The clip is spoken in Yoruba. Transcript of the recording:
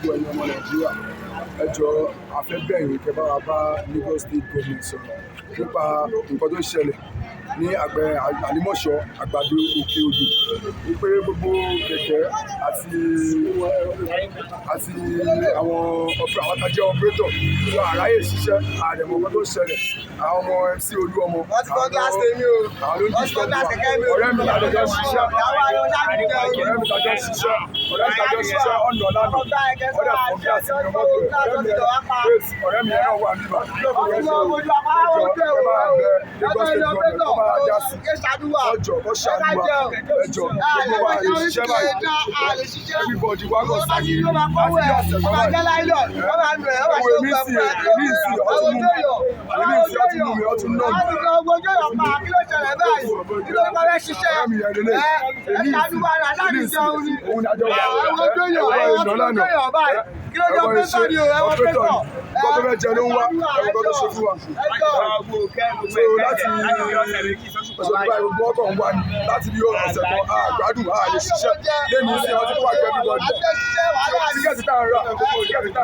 Gbogbo ẹ̀yin ọmọ Nàìjíríà, ẹ jọ̀ọ́, a fẹ́ bẹ̀ yín kẹ́ bá wa bá Lagos State Government sọ̀rọ̀ nípa nǹkan tó ń ṣẹlẹ̀ ní àgbẹ̀ Àlímọ̀ṣọ́, Àgbàdo, Òkè Odò, wípé gbogbo kẹ̀kẹ́ àti àwọn tá jẹ́ operator tó àráyè ṣiṣẹ́ àrẹ̀mọ̀ nǹkan tó ń ṣẹlẹ̀. Àwọn ọmọ MC Olúọmọ, Wọ́n ti fọ́ glass tèmi o. àwọn ló ń Wọ́n ti fọ́ disturb glass wa. kẹ̀kẹ́ mi o. Ọ̀rẹ́ mi lájọ ṣiṣẹ́, ọ̀rẹ́ mi lájọ ṣiṣẹ́, ọ̀rẹ́ mi lájọ ṣiṣẹ́ ọ̀nà lánàá, ọ̀dà fọ́ glass nínú mọ́tò ẹ̀. Ọ̀rẹ́ mi wait, ọ̀rẹ́ mi yẹn náà wà níbà. Ẹ jọ̀ọ́, ẹ bá bẹ Lagos State Government kó bá dá sí ọjọ́, kó ṣàánú wa. Ẹ jọ̀ọ́, gbogbo wa lè ṣiṣẹ́ báyìí. Everybody wá kọ̀ sí láti bí ọ̀sẹ̀ kan báyìí. Ẹ̀wọ̀ èmi sì, èmi sì ọtún mú mi, èmi sì ọtún mú mi, ọtún náà mi. Ọ̀rẹ́ mi yẹn lélẹ̀, èmi sì, èmi sì òun ni àjọ wà. Ẹ̀wọ̀ ìná lánàá, ẹ̀wọ̀ ìṣe operator nǹkan tó fẹ́ jẹ ló ń wá, ẹ̀wọ̀n kan tó ṣe fún wa. So láti ọ̀sẹ̀ tó báyìí, gbogbo ọkọ̀ ń wá ní láti bí ọ̀sẹ̀ kan, a gbádùn, a lè ṣiṣẹ́ lẹ́nu sí ọtí tó wà gbẹ́ everybody. Ticket tá a rà, ticket tá